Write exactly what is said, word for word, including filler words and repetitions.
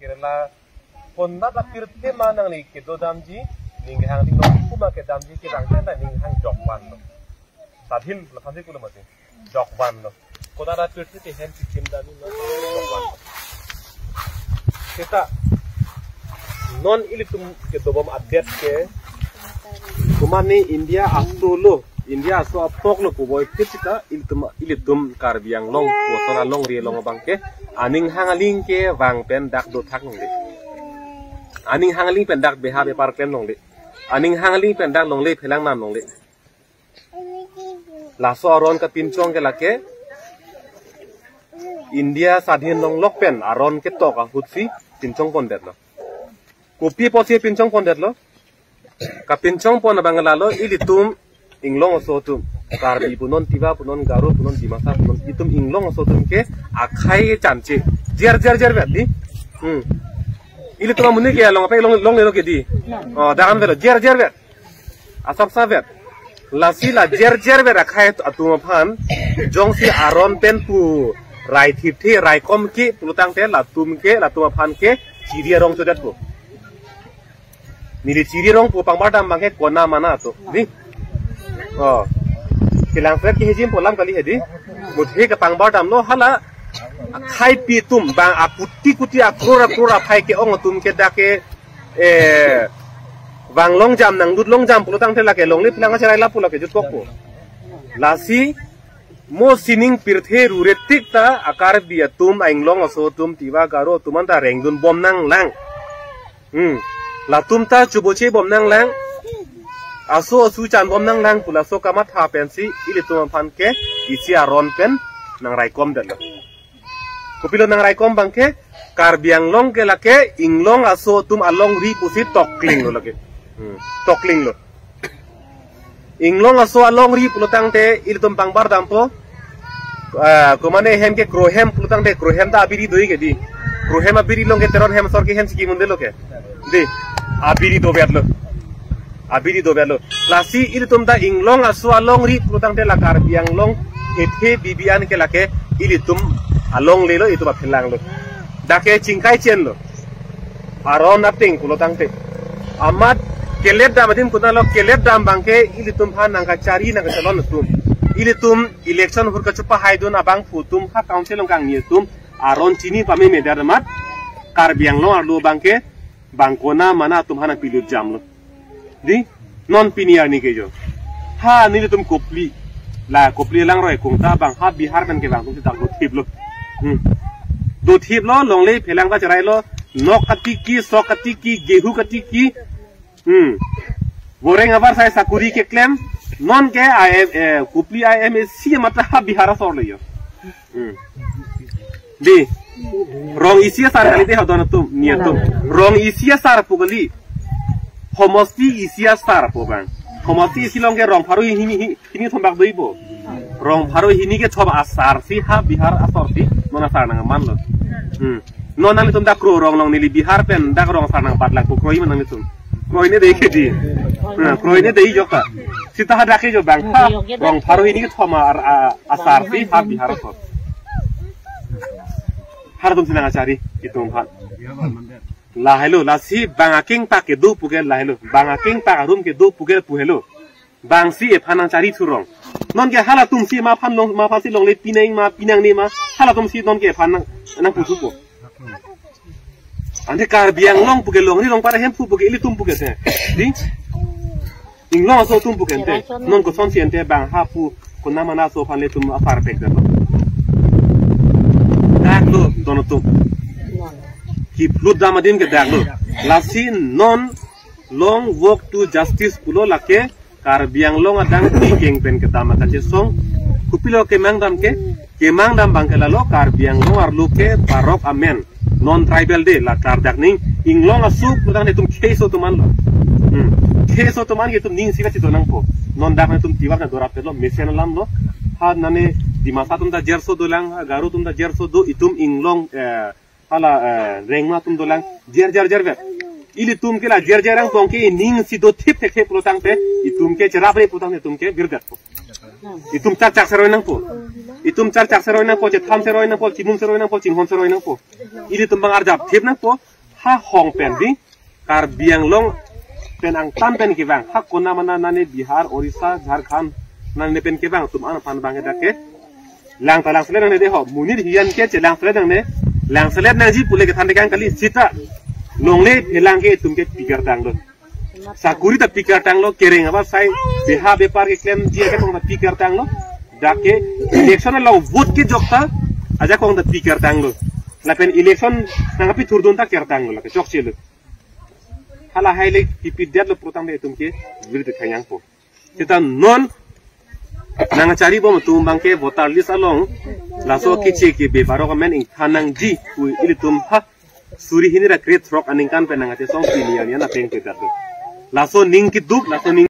Kerala konat apirthe ma nangli kedodamji, ning hang ning nong kuma kedamji kevang pen ta ning hang jokvan lo. Sadhin laphan si kulo mati. Jokvan lo. Konat apirthe te hem kikim dami lo. Jokvan lo. Seta non ilitum kedobom update ke kumani India aso lo, India aso apok lo pu boi phit sita ilitum, ilitum Karbi Anglong pu ason alongri along abang ke aning hang aling kevang pen dak dothak longle. Aning hang aling pen dak beha bepar klem longle. Aning hang aling pen dak longle phelang nam longle. Laso aron kapinchong ke lake India sadhin longlok pen aron ketok ahut si pinchong pondetlo. Kopi apotsi pinchong pondetlo? Kapinchong pon abang lalo ilitum inglong aso atum. Karbi punon, Tiwa punon, Garo punon, Dimasa punon, itum inglong aso atum ke akhai chanche. Jer jer jer vet di. Hmm. Ilitum amonit ke along apa long long lelo ke di. Oh, daran velo jer jer vet. Asap savet. Lasi la jer jer vet akhai atum aphan jongsi aron pen pu rai thipthe rai kom ke pulotangte latum ke, latum aphan ke chiri arong chodet pu. Neli chiri arong pu pangbar dam abang ke kona mana to. Di. Oh. Kelang pet ke hejim pu alam kali hedi. Muthe ke pangbar damlo hala akhai pi atum bang akuti kuti akror akror aphai ke-ong atum ke dak ke eh, vang longjam nanglut longjam pulotangte lake longle phelang acherai lapu lake jutkokpo. Lasi mo sining pirthe rure tik ta a Karbi atum, a inglong aso atum, Tiwa Garo atum anta rengdun bom nanglang. Hmm. Latum ta chuboche bom nanglang. Aso asu chan bom nanglang pu laso kamatha pensi ilitum aphan ke isi aron pen nangraikom detlo. Kopilo nangraikom abang ke Karbi Anglong ke lake inglong aso atum alongri pusi tokling lo lake. Hmm, tokling lo. Inglong aso alongri pulotangte ilitum pangbar dampo. Ah, kumane hem ke krohem pulotangte krohem ta abiri doi ke di. Krohem abiri along ke Teron hem asor ke hem siki munde lo ke. Di, abiri dovetlo. Abiri dovetlo. Lasi ilitum ta inglong aso alongri pulotangte la Karbi Anglong hethe bibi an ke lake ilitum alongle lo, itum aphelang lo. Dak ke chingkai chen lo. Aron ating pulotangte. Amat kelet dam adim kutna lo, kelet dam abang ke ilitum aphan nangkachari nangkachalon atum. Ilitum election ahut kachepahaidun abangphu atum ha council along kangni atum aron chini pameme det amat Karbi Anglong arlo abang ke bang kona mana atum aphan nangpilut jamlo. Di, non pini arni ke jo. Ha nelitum kopli. La kopli langroi kung ta bang ha Bihar pen kevang atum si dak dothiplo. Hmm. Dothiplo, longle phelang ta cherailo, nok katiki, sok katiki, gehu katiki. Hmm. Goreng abar sai sakuri keklem, non ke I M, eh, kopli I M A C mata ha Bihar asor lo jo. Hmm. Di. Rong isi asar kali di ha don atum, ni atum. Rong isi asar pu kali. Homosti isi asar pu bang. Homosti isi along ke rong pharo hini hi-, hini thom bak doipo. Rong pharo hini kethom asar si ha Bihar asor si non asar nangmanlo. Hmm. Non nanglitum dak kro rong along neli Bihar pen dak rong asar nangpatlak pu kroi ma nanglitum. Kroi ne dei ke di. Nah, kroi ne dei jok ta. Sita hadak ke jo bang ha. Rong pharo hini kethom a, a, asar si ha Bihar asor. Halatum si nangkachari itum aphan. Lahelo, lasi bang akeng pak kedo pu ke lahelo. Bang akeng pak arum kedo pu ke pu helo. Bang si ephan nangchari thurong. Non ke halatum si ma aphan long, ma aphan si longle pinang ma pinangne ma. Halatum si non ke ephan nang, nangputhupo. Ante Karbi Anglong pu ke longri long para hem pu pu ke ilitum pu ke te. Di? Inglong aso atum pu ke ante. Non kosonsi ante bang ha pu kona mana aso aphan le tum apar pek dalo. Dak lo don atum. Kiplut dam adim ke dak lo. Lasi non long walk to justice pulo lake Karbi Anglong adang ti keng pen kedam akachesong. Kopilo kemang dam ke, kemang dam abang ke lalo Karbi Anglong arlo ke parok amen. Non tribal de la klardak ning inglong aso putang netum keso atum an lo. Hmm. Keso atum an itum ning sika chito nangpo. Non dak netum Tiwa na dorap lo, mesen alam lo. Ha nane Dimasa atum ta jerso dolang, ha Garo atum ta jerso do, itum inglong, eh, hala, eh, rengma atum dolang, jer jer jer vet. Ilitum ke la jer jer ang pong ke ning si dothip thek thek pulotangte, itum ke cherap re pulotangte itum ke birdetpo. Itum chak chak seroi nangpo. Itum chak chak seroi nangpo, chetham seroi nangpo, chimum seroi nangpo, chinghon seroi nangpo. Ilitum bang arjap thip nangpo. ha hong pen di Karbi Anglong pen angtan pen kevang, ha konat mana nane Bihar, Orissa, Jharkhand nane pen kevang atum an aphan abang ke dak ke lang ta langselet nangne de ho, monit hiyan ke chelang selet nangne, langselet nangji pule kethan tekang kali, sita longle phelang ke itum ke pikir tanglo. Sakuri ta pikir tanglo, kereng abang sai beha bepar keklemji ajakong ta pikir tanglo. Dak ke election along vote kejok ta ajakong ta pikir tanglo. Lapen election nangkapi thurdun ta kir tanglo, lake chokchelo. Halahai le kipidetlo putangte itum ke virit thanyangpo. Sita non nangkachari bom atum abang ke voter list along laso keche kebe baroka men ingthan nangji pu ilitum ha suri hini ra krethrok aningkan pen nangkachesong pini anian ateng pedat do. Laso aning keduk, laso aning